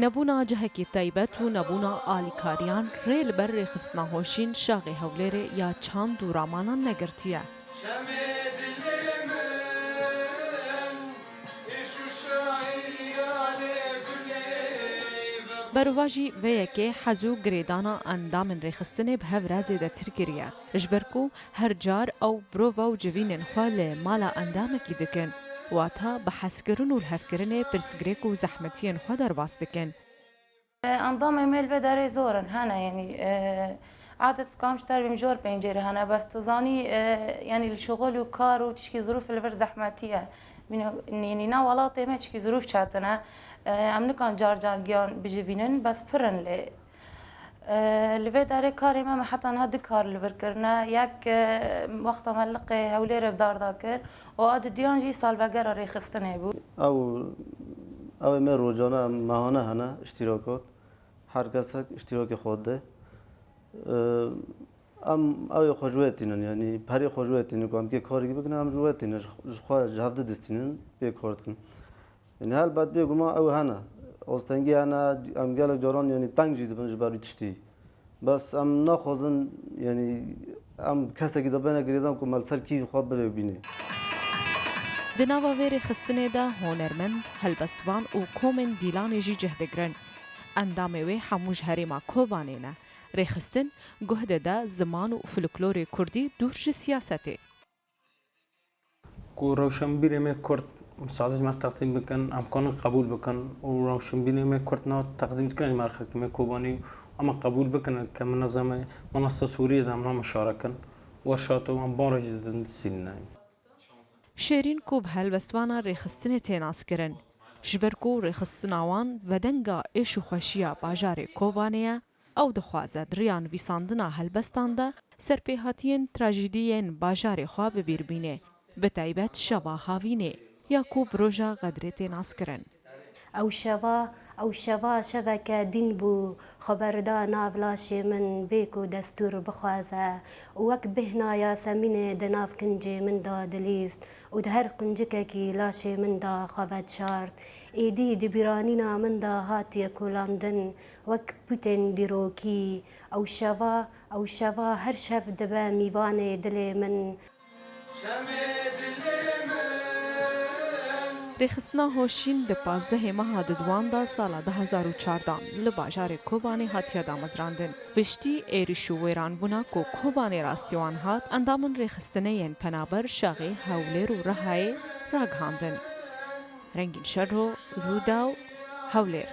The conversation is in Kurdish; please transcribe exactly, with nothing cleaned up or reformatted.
Nebûna cihekî taybet û nebûna alîkariyan rê li ber rêxistina Hoşîn şaxê Hewlêrê ya çand û ramanan negirtiye. Berovajî vê yekê hez û girêdana endamên rêxistinê bi hev re zêdetir kiriye. Ji ber ku her car ew birova û civînên xwe li mala endamekî dikin, wata bi hezkirin û lihevkirinê pirsgirêk û zehmetiyên xwe derbas dikin. Endamê me li vê derê zor in, hene, yanî, e, adet kam ji ter bîm jor pencêre hene, bes tu zanî, e, yanî li şixul û kar û tişkî zirûf li vir zehmetî ye. Bîne, yanî nav welatê me tişkî zirûf çetin e. E, em nikan car car giyan bijivînin, bes pir in lê. E, li vê derê karê me, me heta niha du kar li vir kirine. Yek, e, wexta me liqê Hewlêrê bi dar da kir û a didiyan jî salvegera rêxistinê bû. Ew, ew ê me rojane, em mehane hene, îştîrakat. Her kesek îştîrakê xwe dide. E, em ew ê xwe ji wê tînin, yanî perê xwe ji wê tînin ku em kê karekî bikin, em ji wê tînin, ji, ji xwe ji hevdi distînin, pê kar dikin. Yanî helbet bêguman ew hene. Astengî hene, em gelek caran yanî teng jî dibin ji ber wî tiştî. Bes em naxwazin, yanî em kesekî de bêne girêdan ku me li ser kî xwe bibe bînê. Di nava vê rêxistinê de hunermend, helbestvan û komên dîlanê jî cih digrin. Endamê wê hemû ji herêma Kobanê ne. Rêxistin guh dide ziman û folklorê kurdî dûr ji siyasetê. Ku rewşenbîrê me kurd misaade ji me re teqdîm bikin, em kanin qebûl bikin û rewşenbîrê me kurd na teqdîm dikin ji me re xelkê me Kobanî, ema qebûl bikin ke min nizam e, min asta Sûriyê de em namişarekin, werşat û em ban re jî didin disînin. Şêrîn ku bi helbestvana rêxistinê tê naskirin, ji ber ku rêxistina wan vedenga êş û xweşiya bajarê Kobanê ye, ew dixwaze di riya nivîsandina helbestan de serpêhatiyên trajîdiyên bajarê xwe bi bîr bîne, bi taybet şeva havînê ya ku bi roja Xedrê tê naskirin. Ew şeva, ew şeva şeveke dîn bû, xwe berda nav laşê min, bê ku destûr bixwaze, û wek bêhna Yasemînê di nav kincê min de dilîst û di her quncikekî laşê min de xwe vedişart. Êdî di bîranîna min de hatiye kolandin, wek pûtên dîrokî. Ew şeva, ew şeva her şev dibe mîvanê dilê min. Rêxistina Hoşîn di pazdehê meha Didwan de sala du hezar û çardan li bajarê Kobanê hatiye damezrandin. Piştî êrîş û wêranbûna ku Kobanê rastî wan hat, endamên rêxistinê yên penaber şaxê Hewlêr û Rihayê ragihandin. Rengîn Şerro, Rûdaw, Hewlêr.